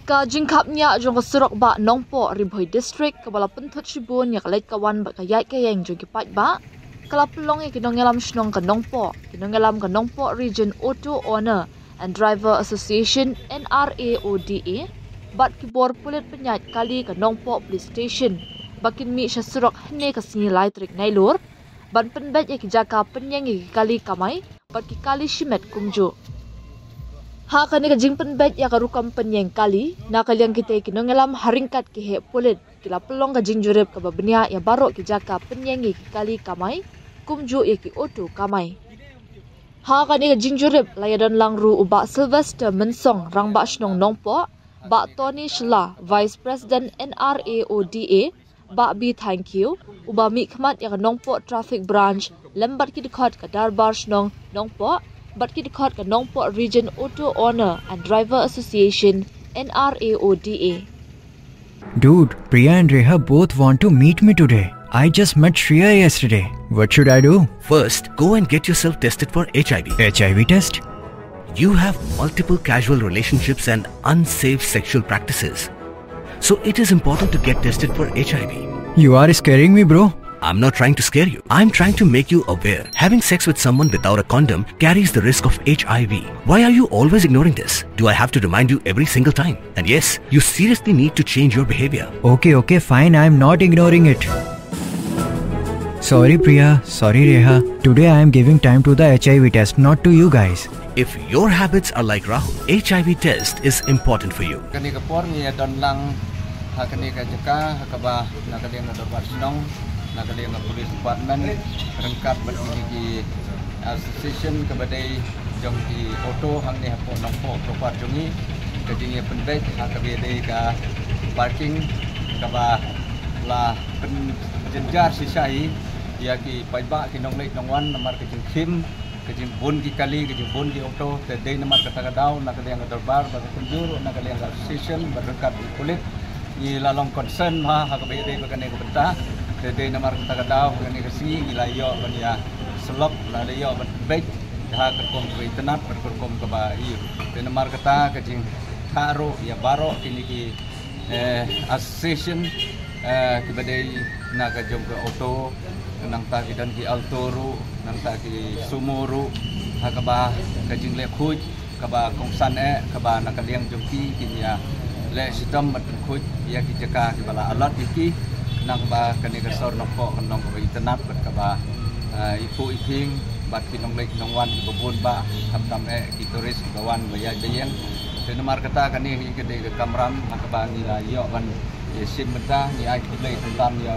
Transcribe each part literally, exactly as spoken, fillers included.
Ka jingkhapngiah jong ka surok bah Nongpoh Ri Bhoi District kaba la pynthut shibun ïa ka leit ka wan bad ka ïaid ka ïeng jong ki paidbah ka la pynlong ïa ki nongïalam shnong ka Nongpoh, ki nongïalam ka Nongpoh Region Auto Owner and Driver Association, N R A O D A, bad ki bor pulit pynïaid kali ka Nongpoh Police Station ba kin mih sha surok hynne ka sngi lai tarik Nailur ban pynbeit ïa ki jaka pynïeng ïa ki kali kamai bad ki kali shimet kumjuh. Ha kane ka jingpynbeit ïa ka rukom pynïeng kali, na ka liang kitei ki nongïalam ha ryngkat ki heh pulit ki la pynlong ka jingjurip kaba bniah ïa baroh ki jaka pynïeng ïa ki kali kamai kumjuh ïa ki auto kamai. Ha kane ka jingjurip la ïadon lang ruh u Bah Sylvester Mynsong, Rangbah Shnong Nongpoh, Bah Tony Shylla, Vice President N R A O D A, Bah B Thangkhiew, uba mihkhmat ïa ka Nongpoh Traffic Branch lem bad ki dkhot ka Dorbar Shnong Nongpoh bad ki dkhot ka Nongpoh Region Auto Owner and Driver Association, N R A O D A. Dude, Priya and Reha both want to meet me today. I just met Shreya yesterday. What should I do? First, go and get yourself tested for H I V. H I V test? You have multiple casual relationships and unsafe sexual practices. So it is important to get tested for H I V. You are scaring me, bro. I'm not trying to scare you. I'm trying to make you aware. Having sex with someone without a condom carries the risk of H I V. Why are you always ignoring this? Do I have to remind you every single time? And yes, you seriously need to change your behavior. Okay, okay, fine. I'm not ignoring it. Sorry, Priya. Sorry, Reha. Today I am giving time to the H I V test, not to you guys. If your habits are like Rahul, H I V test is important for you. Kane ka por ngi ïa don lang ha kane ka jaka ha kaba na ka liang ka Dorbar Shnong, na ka liang ka Police Department, ryngkat bad kine ki association kaba dei jong ki auto hangne hapoh Nongpoh Propar jong ngi, ka jingïa pynbeit ha kaba dei ka parking kaba la pynjynjar shisha hi ïa ki paidbah ki nongleit nongwan namar ka jingkhim, ka jingbun ki kali, ka jingbun ki auto. Te dei namar kata ka daw na ka liang ka Dorbar bad ka kumjuh na ka liang ka association bad ryngkat ki pulit ngi la long concern ha ha kaba ïadei bad kane ka bynta. Te dei namar kata ka daw kane ka sngi ngi la ïoh ban ïa sylok, la ïoh ban beit ha ka rukom kaba itynnad bad ka rukom kaba ïew. Te namar kata ka jingthah ruh ïa baroh kine ki eh, association, eh, kiba dei na ka jong ka auto, nangta ki don ki Alto ruh, nangta ki Sumo ruh, ha kaba ka jingleh khuid kaba kongsan eh kaba na ka liang jong ki kin ïa leh shitom bad khuid ïa ki jaka kiba la allot ïa ki, nangba kane ka sor Nongpoh kan long kaba itynnad bad kaba, eh, ipuh iphieng bad ki nongleit nongwan kiba bun bah, khamtam eh ki tourist kiba wan ba ïaid ba ïeng. Te namar kata kane hi ka dei ka kamram ha kaba ngi la ïoh ban ïa shim bynta, ngi ai khublei khamtam ïa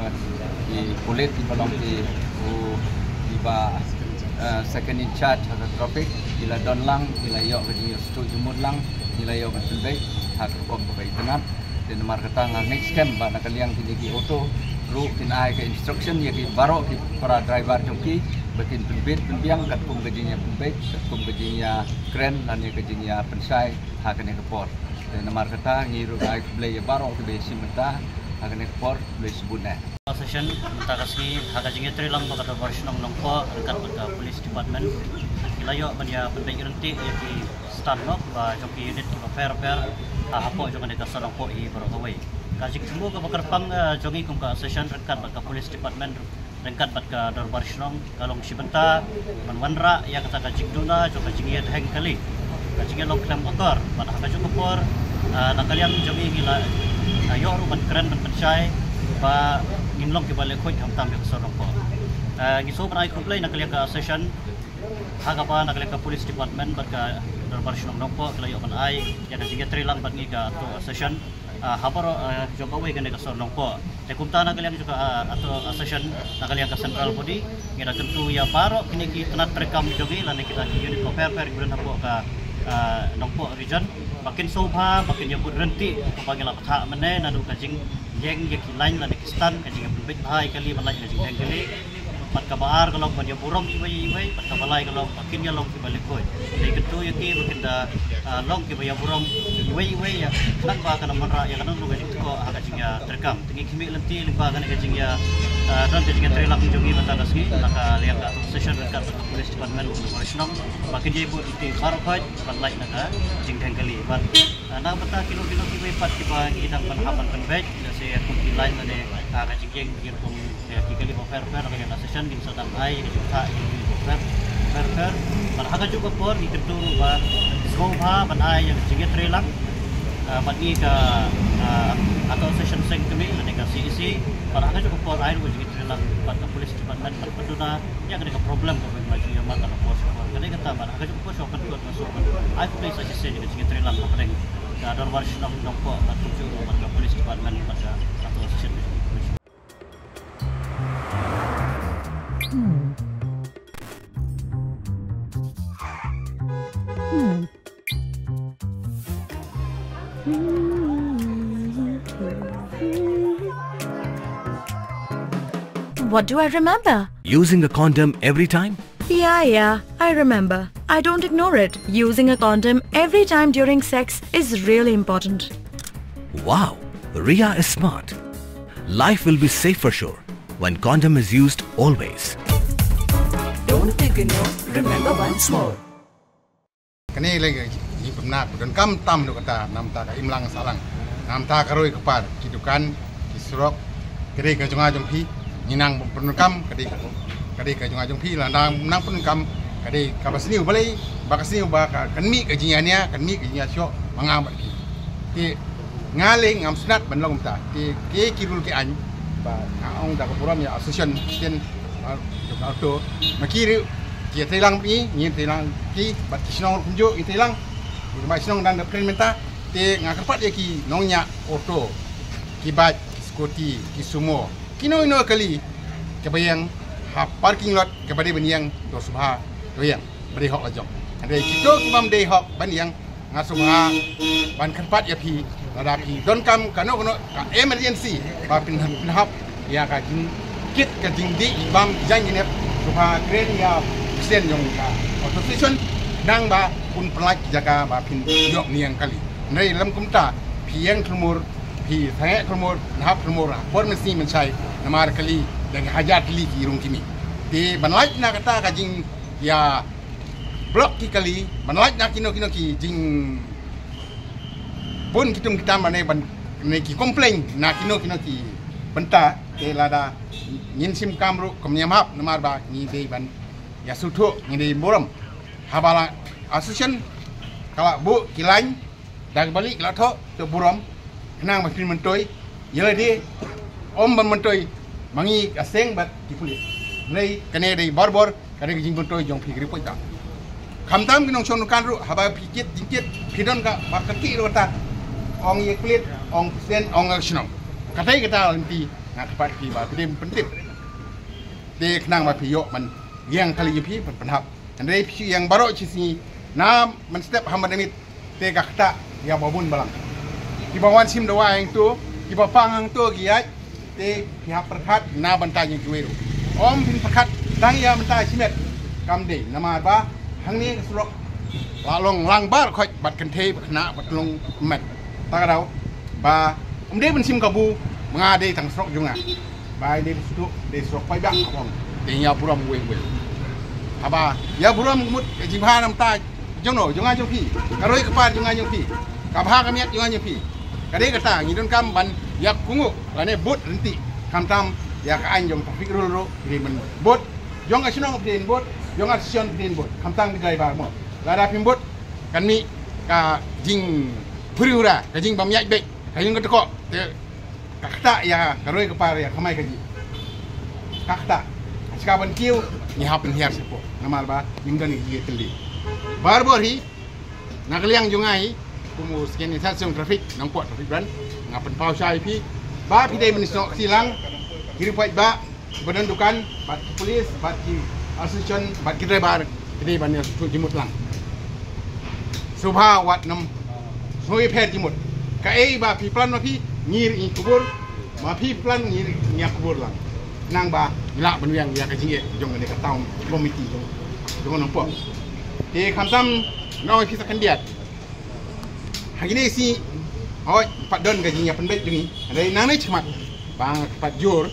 ki pulit kiba long ki u kiba, eh, second in charge ha ka traffic, ki la don lang, ki la ïoh ka jingïohsngew jingmut lang, ngi la ïoh ban pynbeit ha ka rukom kaba itynnad. Te namar kata nga ngeit skhem ba na ka liang kine ki auto ruh kin ai ka instruction ïa ki baroh ki para driver jong ki ba kin pynbeit pynbiang katkum ka jingïa pynbeit, katkum ka jingïa kren lane ka jingïa pynshai ha kane ka por. Te namar kata ngi ruh ai khublei ïa baroh kiba ïa shim bynta ha kane ka por, khublei shibun eh. Session mynta ka sngi ha ka jingïatreilang bad ka Dorbar Shnong Nongpoh ryngkat bad ka Police Department, ngi la ïoh ban ïa pynbeit ryntih ïa ki stand, noh, ba jong ki unit kiba pher pher, ah, hapoh jong kane ka shnong Nongpoh hi baroh kawei. Ka jingthmu kaba kyrpang, ah, jong ngi kum ka association ryngkat bad ka Police Department ryngkat bad ka Dorbar Shnong ka long shi bynta ban wanrah ïa kata ka jingduna jong ka jingïadheng kali, ka jingïalong khlem akor. Bad ha kajuh ka por, ah, na ka liang jong ngi ngi la, ah, ïoh ruh ban kren ban pynshai ba ngin long kiba leh khuid khamtam ïa ka shnong Nongpoh. Ah, ngi sngewbha ban ai khublei na ka liang ka association, ha kaba na ka liang ka Police Department bad ka Dorbar Shnong Nongpoh ki la ïoh ban ai ïa ka jingïatreilang bad ngi ka auto association, ah, ha baroh, ah, jong kawei kane ka shnong Nongpoh. Te kumta na ka liang jong ka, ah, auto association, na ka liang ka central body, ngi da kyntu ïa baroh kine ki tnat treikam jong ngi lane kita ki unit kiba pher pher kiba don hapoh ka, ah, Nongpoh region ba kin sngewbha ba kin ïa bud ryntih ba ngi la bthah mynne naduh ka jingïeng ïa ki line lane ki stand, ka jingïapynbeit bha ïa kali ban lait ka jingdheng kali. Bad kaba ar ka long ban ïa burom iwei ïa iwei, bad kaba lai ka long ba kin ïa long kiba lyngkhuid. Dei kyntu ïa ki ba kin da, ah, long kiba ïa burom iwei ïa iwei ïa, khnang ba kan ym wanrah ïa ka nongrim ka jingthoh ha ka jingïatreikam. Te ngi khmih lynti lyngba kane ka jingïa, ah, don ka jingïatreilang jong ngi mynta ka sngi na ka liang ka association ryngkat bad ka police department bad ka shnong ba kin ïa bud lynti baroh khoit ban lait na ka jingdheng kali. Bad, ah, na ka bynta kino kino kiwei pat kiba ngi dang ban hap ban pynbeit, lehse kum ki lait lane, ah, ka jingïeng ki rukom, eh, ki kali bapher bapher, ka liang ka association kin sa dang ai ka jingthah ïa ki bapher bapher. Bad ha kajuh ka por ngi kyntu ruh ba sngewbha ban ai ïa ka jingïatreilang, ah, bad ngi ka, ah, Hato Association Seng Kmie lane ka C A C, bad ha kajuh ka por ai ruh ka jingïatreilang bad ka police department ban pynduna ïa kane ka problem kaba mih ïa mar kata por sha por. Kane kata bad ha kajuh ka por sha kan kuat ka suk ban ai khublei sa shisien ïa ka jingïatreilang hapdeng ka dorbar shnong Nongpoh bad kumjuh ruh bad ka police department bad ka Hato Association. What do I remember? Using a condom every time? Yeah, yeah, I remember. I don't ignore it. Using a condom every time during sex is really important. Wow, Ria is smart. Life will be safe for sure when condom is used always. Don't ignore, remember once more. Kane lei ka jingpynbna ba donkam tam ruh kata namar ka imlang sahlang. Namar ka roi ka par ki dukan, ki surok, ka dei ka jong nga jong phi, ngi nang pyndonkam, ka dei ka, ka dei ka jong nga jong phi, la nang, nang pyndonkam, ka dei kaba sniew balei, ba ka sniew ba ka, kan mih ka jingïania, kan mih ka jingïashoh, ma nga bad phi. Te nga lei ngam sngewtynnat ban long kumta. Te ki, ki rule ki aiñ ba nga ong da ka burom ïa association, shisien, ah, jong ka auto. Ma ki ruh ki ïatreilang bad ngi, ngi ïatreilang ki, bad ki shnong ruh kumjuh ïatreilang. Ki ba shnong dang da plan mynta. Te nga kyrpad ïa ki nongñiah auto, ki bike, ki scooty, ki sumo, kino kino kali kaba ïeng ha parking lot kaba dei ban ïeng, to sngewbha to ïeng. Ba dei hok la jong. Hynrei kito ki bym dei hok ban ïeng, nga sngewbha ban kyrpad ïa phi, lada phi donkam kano kano ka emergency ba phin, phin hap ïa ka jingkit ka jingdih bam jaiñ jingïap, sngewbha kren ïa president jong ka association, nang ba un pynlait jaka ba phin ïoh ïeng kali. Hynrei lym kumta, phi ïeng thlmur, phi sangeh thlmur, hap thlmur ha por mynsngi mynshai, namar kali dang hajar tylli ki rung ki mih. Te ban lait na kata ka jingïa block ki kali, ban lait na kino kino ki jingbun ki tum ki tam, ne ban, ne ki complain na kino kino ki bynta, te lada ngin shim kam ruh kam ïam hap, namar ba ngi dei ban ïa sngewthuh, ngi dei burom. Haba la association ka la buh ki lain, da kaba lieh la thoh, to burom, khnang ba phin myntoi ïa lade, ym ban myntoi ma ngi ka seng bad ki pulit. Hynrei kane dei barabor ka dei ka jingmyntoi jong phi ki riewpaidbah. Khamtam ki nongshong dukhan ruh, haba phi kit jingkit, phi don kaba kyrkieh ruh kata, ong ïa ki pulit, ong president, ong ïa ka shnong. Katai kata lynti nga kyrpad phi ba phi dei pyntip, te khnang ba phi ïoh ban ïeng kali ïa phi ban pynhap. Hynrei phi shu ïeng baroh shi sngi, na mynstep ha madan miet, te ka ktah ïa ba bun balang. Kiba wan shim dawai hangto, kiba pang hangto ki ïaid, te phi hap pyrkhat na bynta jong kiwei ruh. Ym phin pyrkhat tang ïa bynta shimet, kam dei, namar ba hangne ka surok la long lang baroh khoit, bad kynthei bad khynnah bad tlong met. Ta ka daw ba ym dei ban shim kabu, ma nga dei tang surok jong nga. Ba dei surok, dei surok paidbah ka bong. Dei ïa burom wei wei. Haba ïa burom mut ka jingbha namar ta jong no, jong nga jong phi. Ka roi ka par jong nga jong phi. Ka bha ka miat jong nga jong phi. Ka dei kata ngi donkam ban ïa kohnguh lane bud ryntih. Khamtam ïa ka aiñ jong traffic rule ruh phi dei ban bud. Jong ka shnong phi dei ban bud, jong ka station phi dei ban bud. Khamtam ki driver mo. Lada phim bud, kan mih ka jingphriura, ka jingbym ïaid beit, ka jingkynkoh. Te ka ktah ïa ka roi ka par, ïa ka kamai kajih. Ka ktah. Ka shika ban kiew, ngi hap pynhiar shapoh. Namar ba ngim don ïa ki tylli. Barabor hi, na ka liang jong nga hi, kum u Second Inspector jong Traffic, Nongpoh Traffic Branch, nga pynpaw shai ïa phi ba phi dei ban ïasnoh kti lang, ki riewpaidbah, kiba don dukan, bad ki police, bad ki association, bad ki driver, ki dei ban ïasnoh jingmut lang. Sngewbha wat nym sngew ïapher jingmut. Kaei ba phi plan ma phi, ngi ruh ngi kubur, ma phi plan ngi ruh ngi ïa kubur lang. Nang ba Lah ban weng ïa ka jingeh jong kane ka town committee jong jong Nongpoh. Te khamtam nga ong ïa phi sa khyndiat. Ha kine shi sngi hooid pat don ka jingïapynbeit jong ngi. Hynrei nangne shakhmat ba nga kyrpad jur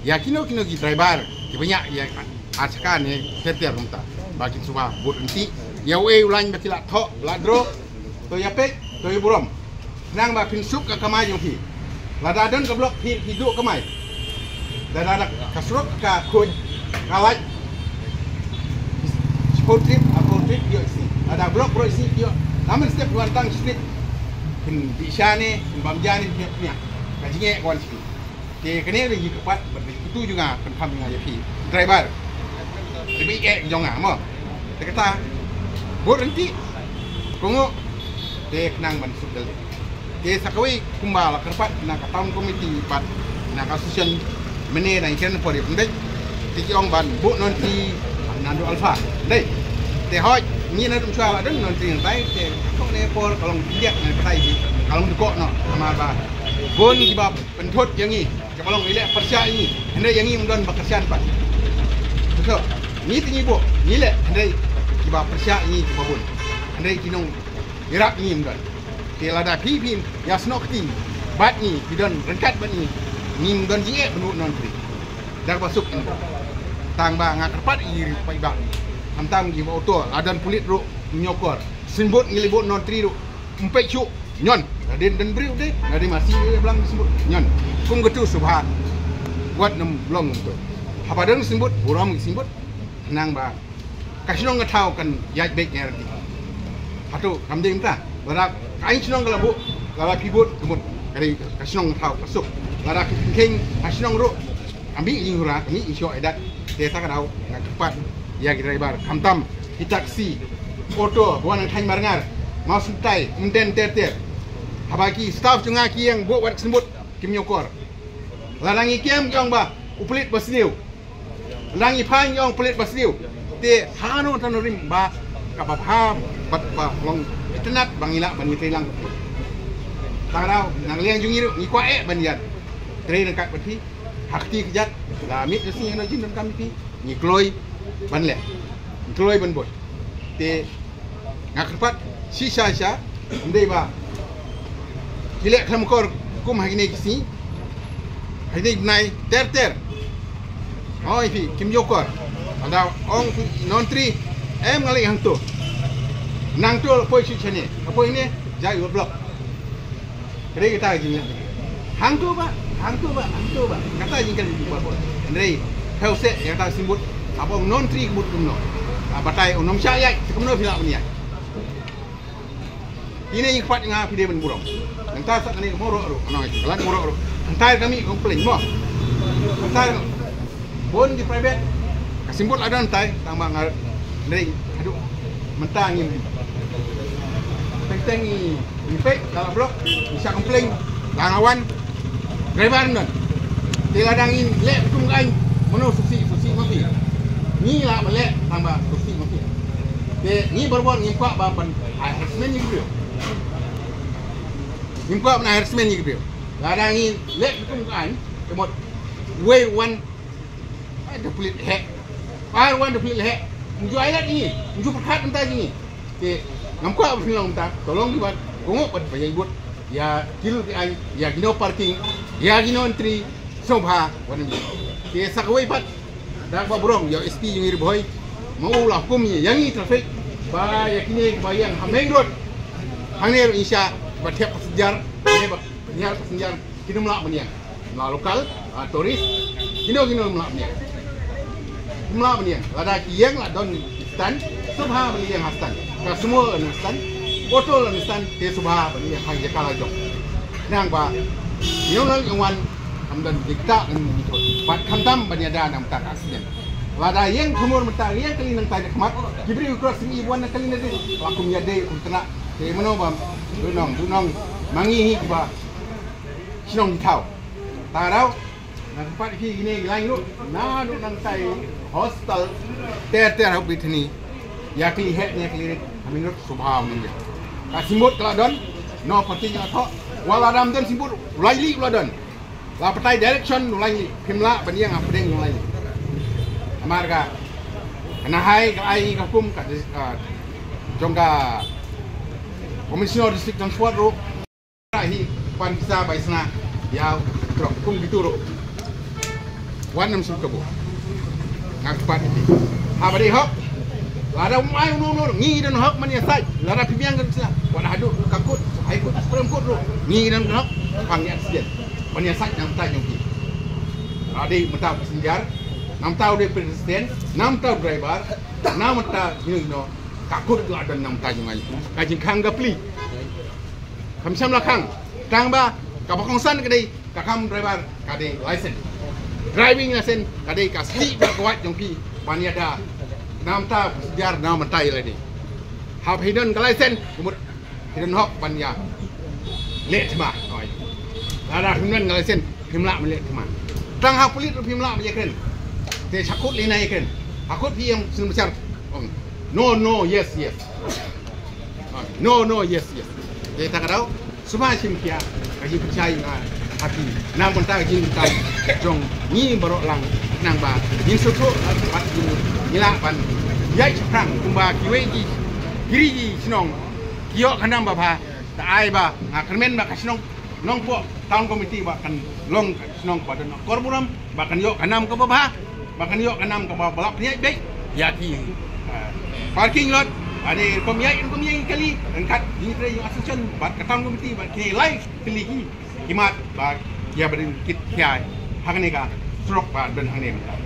ïa kino kino ki driver kiba ñiah ïa ar chaka ne ter ter kumta ba kin sngewbha bud ryntih ïa uei u lain ba ki la thoh la draw. To ïa peit, to ïa burom. Nang ba phin suk ka kamai jong phi. Lada don ka block phi phi duh kamai. Lada da ka surok ka khuid ka lait. Sport trip, a sport trip ïoh isi. Lada block bro isi ïoh. Namen step wan tang step. Phin di shane, phin bam jani phin phin. Ka jingeh wan isi. Te kane ri ngi kyrpad bad ri kutu jong nga pynpham jong nga ïa phi driver. Ri bi eh jong nga mo. Te kata bud ryntih. Kungu te khnang ban suk dal. Te sa kawei kumba la kyrpad na ka town committee bad na ka association mene na iken por ri pynbeit. Te ki ong ban bud non ti na du alpha. Dei. Te hooid ngi na dum chwa la dun non ti ngai te ko ne por ka long biak na tai ji ka long ko no ma ba. Bun ki ba pynthut ïa ngi. Kiba long ngi leh pyrshah ïa ngi. Hynrei ïa ngi ym don ba kyrshan pat. Betul. Ngi te ngi buh ngi leh hynrei kiba pyrshah ïa ngi kiba bun. Hynrei ki nong ïarap ngi ym don. Te lada phi phi ïa snoh kti bad ngi phi don ryngkat bad ngi. Ngi ym don jingeh ban bud non phi. Dak ba suk ïa ngi. Tang ba nga kyrpad ïa ri paidbah. Khamtam ngi ba auto la don pulit ruh ñiokor. Simbut ngi leh bud non tri ruh. Ym peit shuh. Ñion, nadien don briew de, nadien masi de blang simbut. Ñion, kum katu sngewbha. Wat nym long kumtu. Haba don simbut, burom simbut. Nang ba ka shnong ka thaw kan ïaid beit ngi rati. Hato kam dei mynta. Lada ka aiñ shnong ka la buh, ka la phi bud, ka mut. Ka dei ka shnong ka thaw ka suk. Lada ka kheiñ ka shnong ruh. Ka mih ïing hura, ka mih ïing shoh ïa dak. Te ta ka daw nga kyrpad ïa ki driver khamtam ki taxi, auto, ba wan nang thaiñ marngar, mawsyntai, ym den ter ter. Haba ki staff jong nga ki ïeng buh wat ka simbut kim ñiokor. Lada ngi kem ki ong ba u pulit ba sniew. Lada ngi phai ngi ong pulit ba sniew. Te hano tano rim ba kaba bha bad ba long itynnad ba ngi lah ban ngi trei lang. Ta ka daw na ka liang jong ngi ruh ngi kwah eh ban ïaid trei ryngkat bad phi. Ha kti kjat la miet ka sngi hano jingdonkam ïa phi ngi kloi ban leh, ngi kloi ban bud. Te nga kyrpad shisha shisha ym dei ba ki leh khlem kor kum ha kine ki sngi, ha kine ki bnai ter ter. Oi phi kim ïoh kor. Lada ong phi non tri em nga leit hangto. Nangto la poi shu shane, la poi ne jai wa block. Ka dei kata ka jingïaid. Hangto ba, hangto ba, hangto ba. Kata jingkylli jong ki baroh. Hynrei phi seh ïa kata ka simbut. Haba ong non tri ka mut kumno. Ah, batai ong nym shah ïaid, te kumno phi lah ban ïaid. Kine ngi kyrpad nga phi dei ban burom. Nangta sa kane ka moro ruh, ano ka lan moro ruh. Nangta ka mih ka complain mo. Nangta Bun ki private ka simbut la don tai tang ba nga ring haduh mynta ngim teng teng ngi ngi peit la la block ngi shah complain la nga wan driver don. Te lada ngin leh kum ka aiñ mano suksi suksi ma phi ngi la ba leh tang ba suksi ma phi. Te ngi barabor ngim kwah ba ban ai harassment ïa ki briew. Ngim kwah ban ai harassment ïa ki briew. Lada ngin leh kum ka aiñ te mut wei wan Ai, da pulit heh. Ar wan da pulit heh. Nju ai lad ngi. Nju pyrkhat mynta ngi. Te ngam kwah ba phin long mynta. To long ki ban. Ko ngop ban pynjai but. Ïa kil ki aiñ. Ïa kino parking. Ïa kino entry. Sngewbha wan ngi. Te sa kawei pat. Da ba burom ïa S P jong ngi Ri Bhoi. Ma u la hukum ïa ngi traffic. Ba ïa kine ba ïeng ha main road. Hangne ruh ngi shah ba thep passenger. Ne ba nyar passenger. Kino mlak ban ïeng. Mlak lokal, ah, tourist. Kino kino mlak ban ïeng. Mlak ban ïeng. Lada ki ïeng la don stand, sngewbha ban ïeng ha stand. Ka sumo la don stand, auto la don stand, te sngewbha ban ïeng ha jaka la jong. Nang ba ïeng la ïeng wan, kam don dikta ngan ngi thot. Bad khamtam ban ïada nang ta ka accident. Lada ïeng khmur mynta ïeng kali nang ta khmat. Ki briew cross ngi wan nang kali nang dei. La kum ïa dei kum tena. Te mano ba du nong, du nong. Ma ngi hi ba shnong thaw. Ta daw. Na kpat ki gine gilang ruh. Na ruh nang tai hostel. Ter ter hau bitni. Ïa kli heh ne kli rit. Hamin ruh subha mungkin. Ka simbut kala don. No parti nya tho. Wala dam don simbut. Ulai li wala don. La patai direction ulai li. Phim lah ban ïeng ha pdeng ulai li. Namar ka, ka na hai ka ai ka hukum ka dis-, ah, jong ka Commissioner District jong Swat ruh. Hi pan pisa bai sna ïa u trok kum kitu ruh. Wan nam sum kabu. Nga kpat iti. Haba dei hok. Lada um ai uno uno ngi don hok ban ïasaid. Lada phi biang kan sna. Wat haduh ka kut, High Court, Supreme Court ruh. Ngi don hok. Pang ïa sien. Ban ïasaid namta jong ki. Lada dei mynta passenger, namta u dei pedestrian, namta u driver, namta hino hino. Ka kut la don namta jong ngi. Ka jingkhang ka pli. Kam shym la khang. Tang ba kaba kongsan ka dei ka kam driver ka dei license. Driving license ka dei ka stick ba ka wad jong phi ban ïada. Namta jar namta ïa lade. Haba phi don ka license, ka mut phi don hok ban ïa leh thma. Oi. Lada phim don ka license, phim lah ban leh thma. Tang ha pulit ruh phim lah ban ïakren. Te sha kut lei na ïakren. Ha kut phi ïeng sngewbha. Ong. No, no, yes, yes. No, no, yes, yes. Te ta ka daw, sngewbha shim khia ka jingpynshai nga ha phi. Na ka bynta ka jingdonkam jong ngi baroh lang, khnang ba ngin sngewthuh bad ngin, ngin lah ban ïaid shaphrang kumba kiwei ki, ki ri ki shnong ki ïoh ka nam ba bha. Ta ai ba nga kyrmen ba ka shnong Nongpoh Town Committee ba kan long ka shnong ba don akor burom, ba kan ïoh ka nam kaba bha, ba kan ïoh ka nam kaba bha. Pynïaid beit ïa ki, ah, parking lot, ade kum ïaid kum ïaid kali, ryngkat jingtrei jong association bad ka Town Committee bad ki lai tylli ki, ki mat ba ïa ba dei kit khia ha kane ka surok ba don hangne mynta.